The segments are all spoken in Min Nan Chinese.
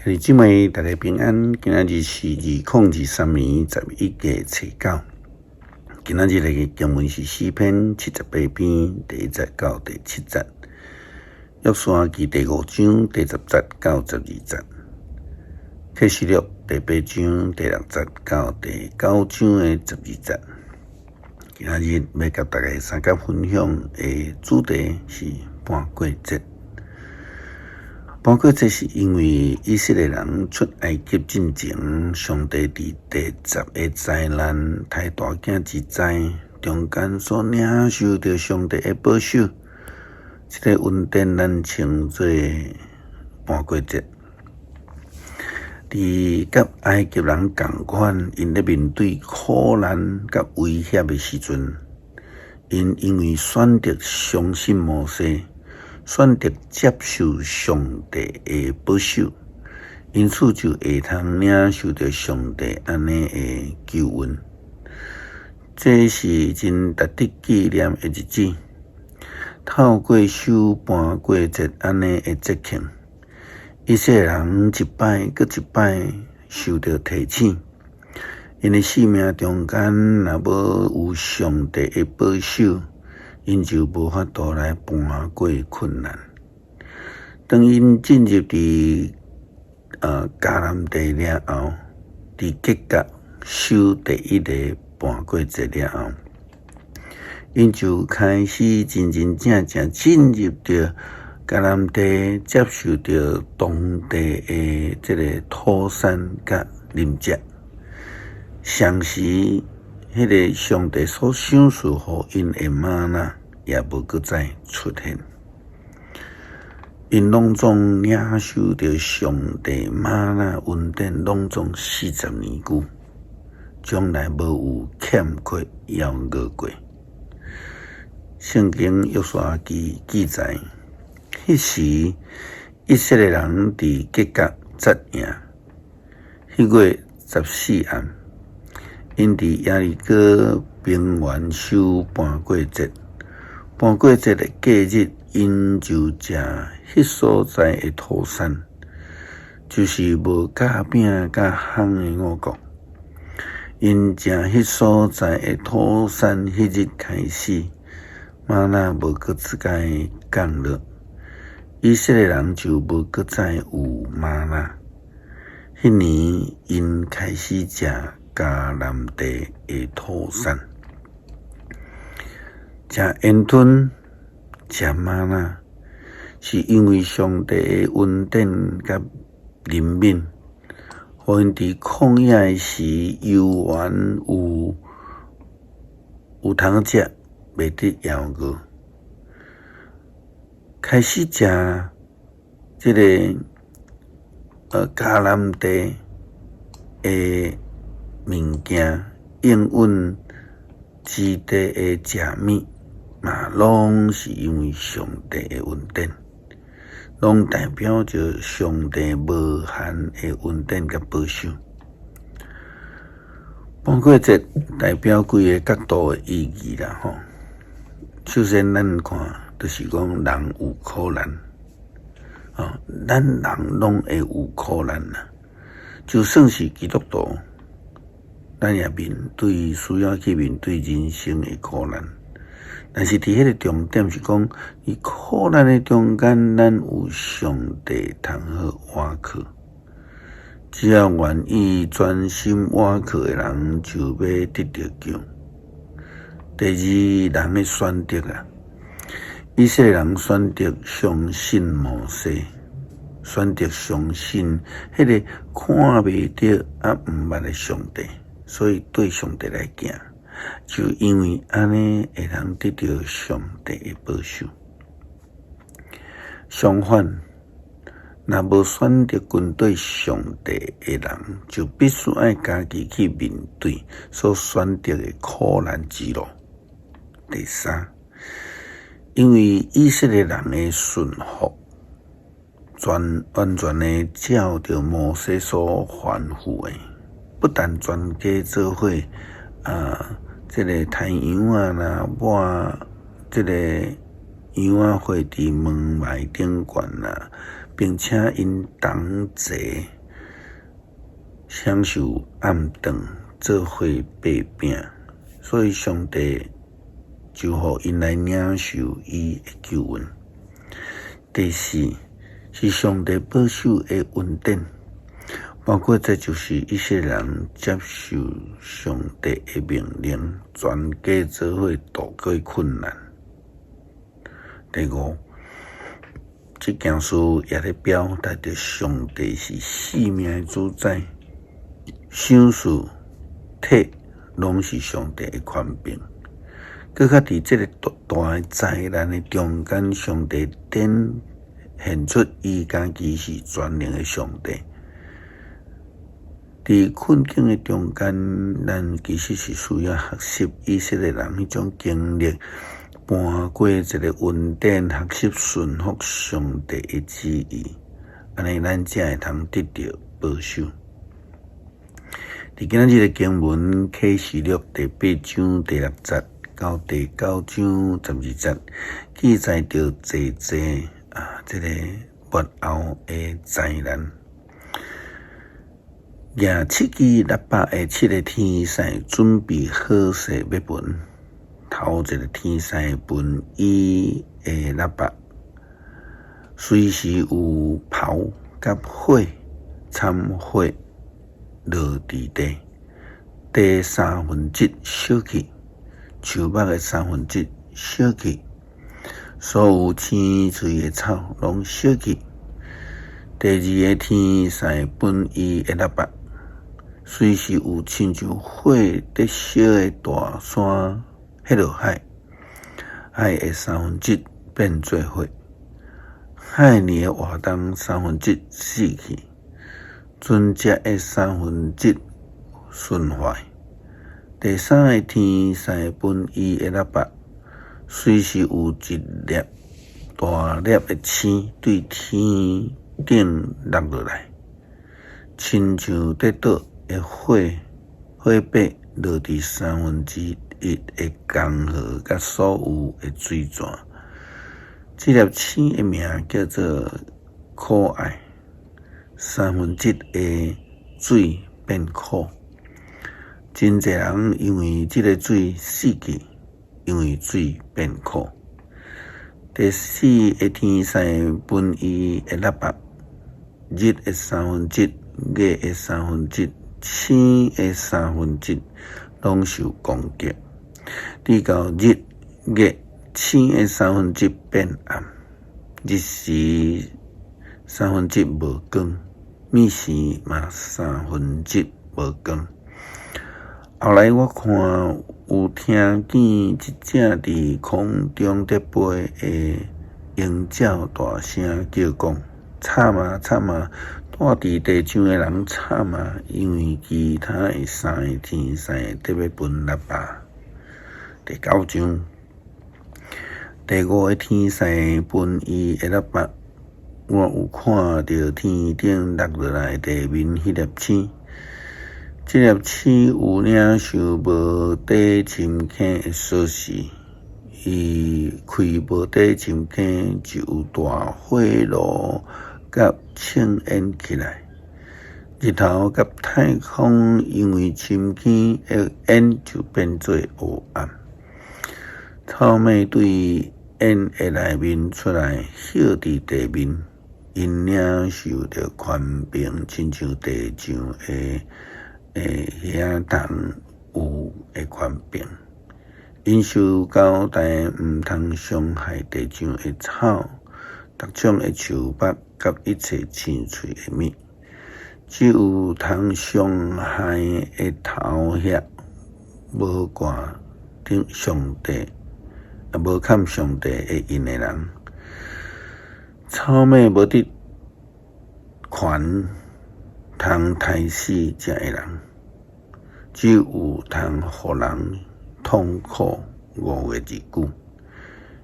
兄弟姊妹，大家平安。今仔日是2023年11月初9。今仔日的經文是詩篇78篇第1節到第7節，約書亞記第五章第10節到12節，啟示錄第八章第6節到第九章的12節。今仔日欲佮大家相共分享的主題是盤過節。盤過節是因為以色列人出埃及進前，上帝佇第十个災難刣大囝之災中間所領受著上帝的保守，這个恩典咱稱做盤過節。佇佮埃及人仝款，𪜶咧面對苦難佮威脅的時陣，𪜶因為選擇相信摩西，選擇接受上帝的保守，因此就會通領受著上帝按呢的救恩。這是真值得紀念的日子。透過守盤過節按呢的節慶，以色列人一擺閣一擺受著提醒，𪜶的生命中間若無有上帝的保守，𪜶就無法度來盤過困難。當𪜶進入佇迦南地了後，佇吉甲守第一个盤過節了後，𪜶就開始真真正正進入著迦南地，接受著當地的這个土產佮啉食。同時，彼个上帝所賞賜予𪜶的嗎哪也無閣再出現。𪜶攏總領受著上帝嗎哪恩典，攏總四十年久，從來無有欠缺枵餓過。聖經約書亞記記載，彼時以色列人佇吉甲紮營，彼月14暗，𪜶佇耶利哥平原守盤過節。盤過節的隔日，𪜶就食彼所在的土產，就是無酵餅佮烘的五穀。𪜶食彼所在的土產，彼日開始，嗎哪無閣再降落，以色列人就無閣再有嗎哪。彼年，𪜶開始食迦南地的土產，食煙吞，食嗎哪，是因為上帝的恩典佮憐憫，予𪜶佇曠野的時猶原有通食，袂得枵餓。開始食這个迦南地的物件，應允之地的食物，嘛攏是因為上帝的恩典，攏代表著上帝無限的恩典佮保守。盤過節代表幾个角度的意義啦，吼。首先，咱看，就是講人有苦難，哦，咱人攏會有苦難啦。就算是基督徒，咱也面對需要去面對人生的苦難。但是佇彼个重點是講，佇苦難的中間，咱有上帝通好倚靠。只要願意專心倚靠的人，就欲得著救。第二，人的選擇啊，以色列人選擇相信摩西，選擇相信彼个看袂著啊毋捌的上帝，所以對上帝來行，就因為按呢會通得著上帝的保守。相反，若無選擇跟綴上帝的人，就必須愛家己去面對所選擇的苦難之路。第三，因為以色列人的順服，全完全的照著摩西所吩咐的，不但全家做伙啊，這个刣羊仔啦，抹這个羊仔血佇門楣頂懸啦，並且𪜶同齊。享受暗頓做伙擘餅，所以上帝就予𪜶來領受伊的救恩。第四是上帝保守的恩典，包括這就是以色列人接受上帝的命令，全家做伙渡過困難。第五，這件事也咧表達著上帝是性命的主宰，賞賜、退攏是上帝的權柄。閣較佇這個大大的災難的中間，上帝展現出伊家己是全能的上帝。佇困境的中間，咱其實是需要學習以色列人彼種經歷，搬過一个恩典，學習順服上帝的旨意，按呢咱才會通得著保守。佇今仔日的經文啟示錄第八章第六節到第九章12節，記載著濟濟啊，這个末後的災難。舉七支喇叭的七个天使準備好勢欲分，頭一个天使分伊的喇叭，隨時有雹佮火摻火落佇地，地三分之一燒去，樹木的三分之一燒去，所有青翠的草攏燒去。第二个天使分伊的喇叭，隨時有親像火佇燒的大山彼落海，海的三分之一變做火，海裡的活動三分之一死去，船隻的三分之一損壞。第三个天使分伊的喇叭，隨時有一粒大粒的星對天頂落落來，親像佇倒的火火把落佇三分之一的江河佮所有的水泉。這粒星的名叫做苦愛，三分之一的水變苦，真濟人因為這个水死去，因為水變苦。第四个天使分伊的喇叭，日的三分之一，月的三分之一，星的三分之一，攏受攻擊。直到日、月、星的三分之一變暗，日時三分之一無光，暝時嘛三分之一無光。後來我看有聽見一隻佇空中佇飛的鷹鳥大聲叫講：慘啊慘啊！住佇地上的人慘啊！因為其他的三个天使佇欲分喇叭。第九章，第五个天使分伊的喇叭，我有看著天頂落落來地面彼粒星。這粒星有領受無底深坑的鎖匙，伊開無底深坑，就有大火爐佮青煙起來。日頭佮太空因為深坑的煙就變做烏暗。草蜢對煙的內面出來，歇佇地面，𪜶領受著權柄，親像地上的遐通有的權柄，𪜶受交代毋通傷害地上的草、逐種的樹木佮一切青翠的物，只有通傷害的頭額無掛頂上帝，無崁上帝的印的人，草蜢無得權通刣死這个人，只有通予人痛苦5月之久。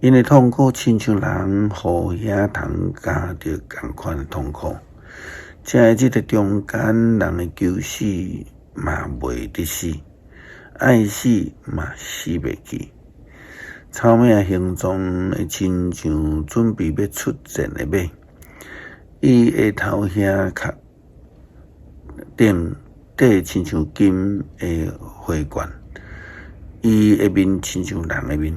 𪜶的痛苦親像人予遐蟲咬著仝款的痛苦。這這个中間，人的求死嘛袂得死，愛死嘛死袂去。草蜢的形狀會親像準備欲出戰的馬，伊的頭額殼頂底親像金的花冠，伊的面親像人的面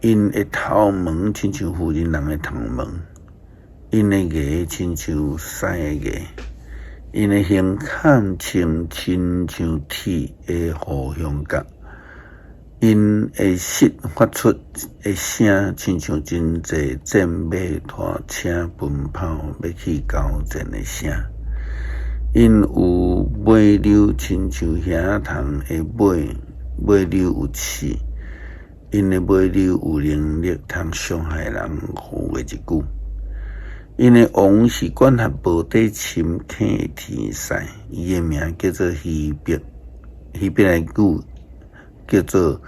，𪜶的頭毛親像婦人人的頭毛，𪜶的牙親像獅的牙，𪜶的胸坎親像鐵的護胸甲，𪜶的舌發出的聲親像真濟戰馬拖車奔跑欲去交戰的聲。𪜶有尾溜親像騏童的尾，尾溜有刺，𪜶的尾溜有能力通傷害人5個月之久。𪜶的王是管轄無底深坑的天使，伊的名叫做希伯，希伯來語叫做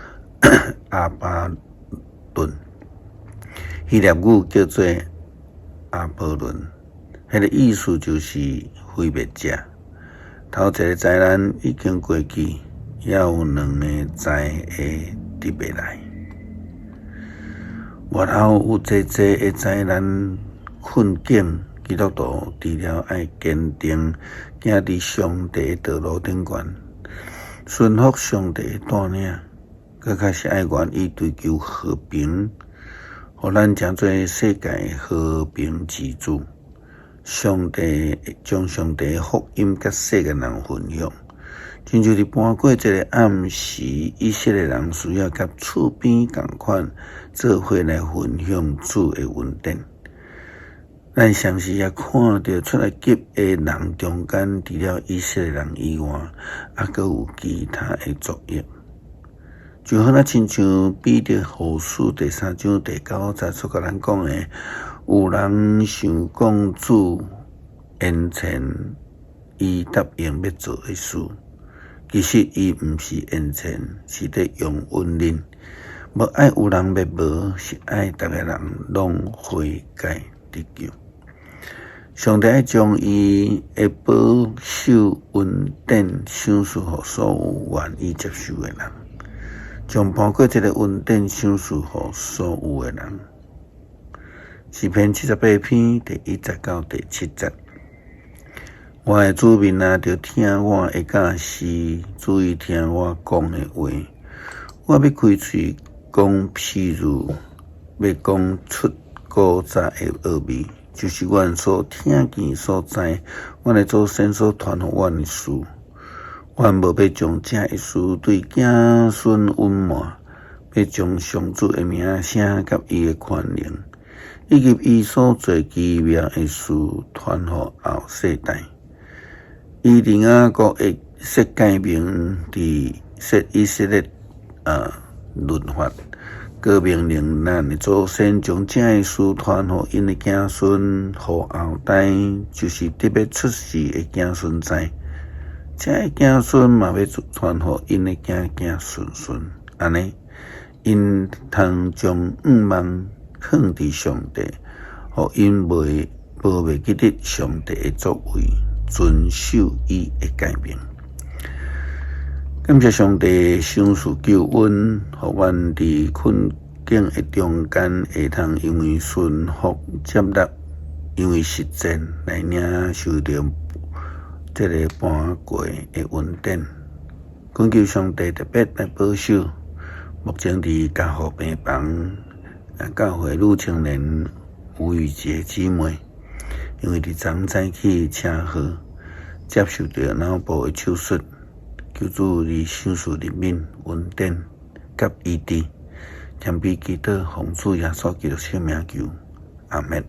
亞巴頓，希臘語叫做阿波倫，彼個意思就是毀滅者。頭一个災難已經過去，猶有兩个災會佇欲來。末後有濟濟的災難困境，基督徒除了愛堅定行佇上帝的道路頂懸，順服上帝的帶領，閣較是愛願意追求和平，予咱成做世界和平之主。上帝將上帝的福音佮世界人分享，親像佇盤過這个暗時，以色列人需要佮厝邊仝款做伙來分享主的恩典。咱常時也看著出埃及的人中間，除了以色列人以外，猶閣有其他的族裔。就好若親像彼得後書第三章第九節所共咱講的，有人想講主延遲伊答應欲做的事，其實伊毋是延遲，是咧容忍恁，無愛有人滅亡，是愛逐个人攏悔改得救。上帝愛將伊的保守恩典賞賜予所有願意接受的人，將盤過這个恩典賞賜予所有的人。詩篇78篇第一節到第七節，我的子民啊，著聽我的教示，注意聽我講的話。我欲開喙講譬喻，欲講出古早的奧秘，就是阮所聽見所知，阮的祖先所傳予阮的事。阮無欲將這个事對子孫隱瞞，欲將上主的名聲佮伊的權能，以及伊所做奇妙的事傳予後世代。伊佇雅各的設誡命，佇設以色列律法，閣命令咱的祖先將這个事傳予𪜶的子孫，予後代，就是得欲出世的子孫知。這个子孫嘛欲傳予𪜶的子子孫孫，按呢，𪜶通將向望囥佇上帝，予𪜶袂無袂記得上帝的作為，遵守伊的誡命。感謝上帝賞賜救恩，予阮佇困境的中間，會通因為順服接納，因為實踐來領受著這个盤過的恩典。懇求上帝特別來保守目前佇加護病房教會女青年吳雨潔姊妹，因為佇昨早起車禍，接受著腦部的手術，求主你賞賜憐憫、恩典佮醫治，謙卑祈禱，奉主耶穌基督聖名求，阿們。